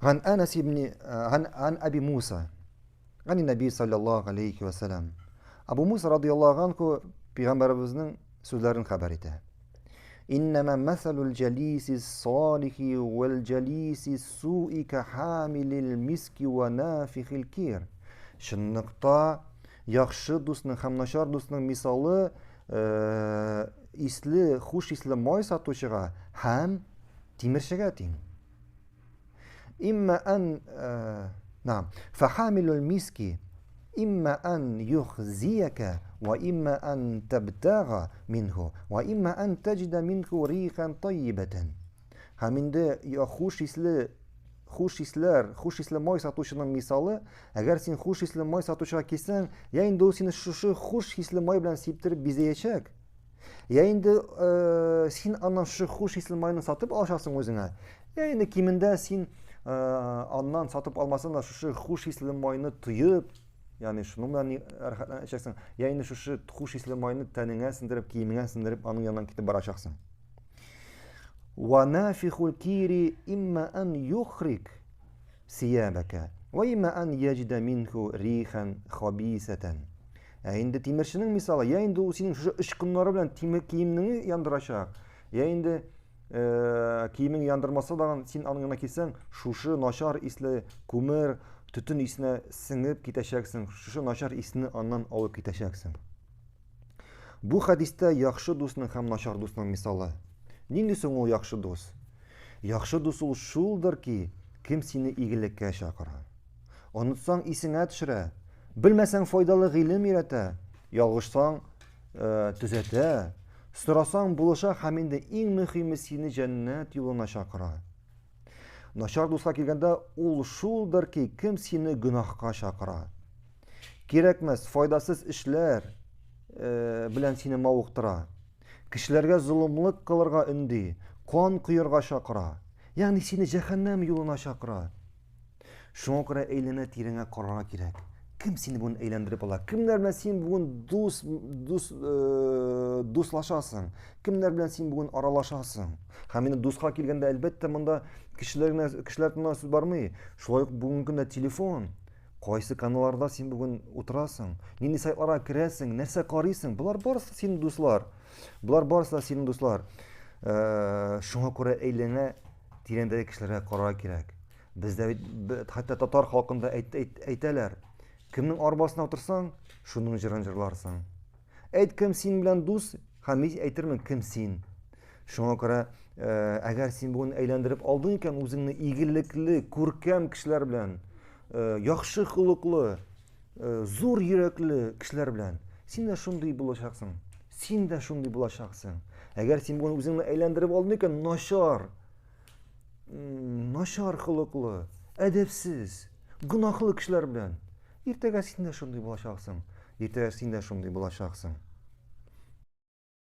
Ган Анас ибн ган ан Аби Муса ган Наби саллаллаху алейхи ва саллям. Абу Муса радияллаху анху пәйгамбәребезнең сүзләрен хәбәр итә. Иннама масалул җалиси салихи вал җалиси суи ка хамилил миски ва нафихил кир. Чынлыкта яхшы дусның һәм начар дусның мисалы э, исле, хуш исле май сатучыга һәм тимерчегә тиң. Имма ан э, нәм, фахамилул миски имма ан юхзияка ва имма ан табтага минху ва имма ан таҗида минху рихан тайибатан. Һәм инде хуш исле хуш исләр, хуш исле май сатучының мисалы, әгәр син хуш исле май сатучыга килсәң, я инде ул сине шушы хуш исле май белән сиптереп бизәячәк, Я инде э, син аннан шушы хуш исле майны сатып алачаксың үзеңә. Я инде кимендә син э, аннан сатып алмасаң да шушы хуш исле майны тоеп, ягъни шуның белән рәхәтләнәчәксең. Я инде шушы хуш исле майны тәнеңә сеңдереп, киемеңә сеңдереп, аның яныннан китеп барачаксың. Ва нафихул кири имма ан юхрик сиябака ва имма ан яҗида минху рихан хабисатан. Ә инде тимерченең мисалы, я инде ул синең шушы очкыннары белән тимер киемнеңне яндырачак, я инде э, киемең яндырмаса да, син аның янына килсәң, шушы начар исле күмер, төтен исенә сеңеп китәчәксең, шушы начар исне аннан алып китәчәксең. Бу хәдистә яхшы дусның һәм начар дусның мисалы. Нинди соң ул яхшы дус? Яхшы дус ул шулдыр ки, кем сине игелеккә чакыра. Онытсаң, исеңә төшерә. Белмәсәң, файдалы гыйлем өйрәтә. Ялгышсаң, э, төзәтә. Сорасаң, булыша һәм инде иң мөһиме сине җәннәт юлына чакыра. Начар дуска килгәндә, ул шулдыр ки, кем сине гөнаһка чакыра. Кирәкмәс, файдасыз эшләр э, белән сине мавыктыра. Кешеләргә золымлык кылырга өнди, кан коерга чакыра. Ягъни сине җәһәннәм юлына чакыра. Шуңа күрә әйләнә тирәңә карарга кирәк. Кем сине бүген әйләндереп ала? Кемнәр белән син бүген дус дус э, дуслашасың? Кемнәр белән син бүген аралашасың? Һәм инде дуска килгәндә, әлбәттә, монда кешеләр генә кешеләр турында сүз бармый. Шулай ук бүгенге көндә телефон, кайсы каналларда син бүген утырасың, нинди сайтларга керәсең, нәрсә карыйсың, болар барысы синең дуслар. Болар барысы да синең дуслар. Э, шуңа күрә әйләнә тирәндәге кешеләргә карарга кирәк. Бездә бит хәтта татар халкында әйт, әйт, әйтәләр. Кемнең арбасына утырсаң, шуның җырын җырларсың. Әйт, кем син белән дус, һәм мин әйтермен, кем син. Шуңа күрә, э, әгәр син бүген әйләндереп алдың икән үзеңне игелекле, күркәм кешеләр белән, э, яхшы холыклы, э, зур йөрәкле кешеләр белән, син дә шундый булачаксың. Син дә шундый булачаксың. Әгәр син бүген үзеңне әйләндереп алдың икән, начар, начар холыклы, әдәпсез, гөнаһлы кешеләр белән, иртәгә син дә шундый булачаксың. Иртәгә син дә шундый булачаксың.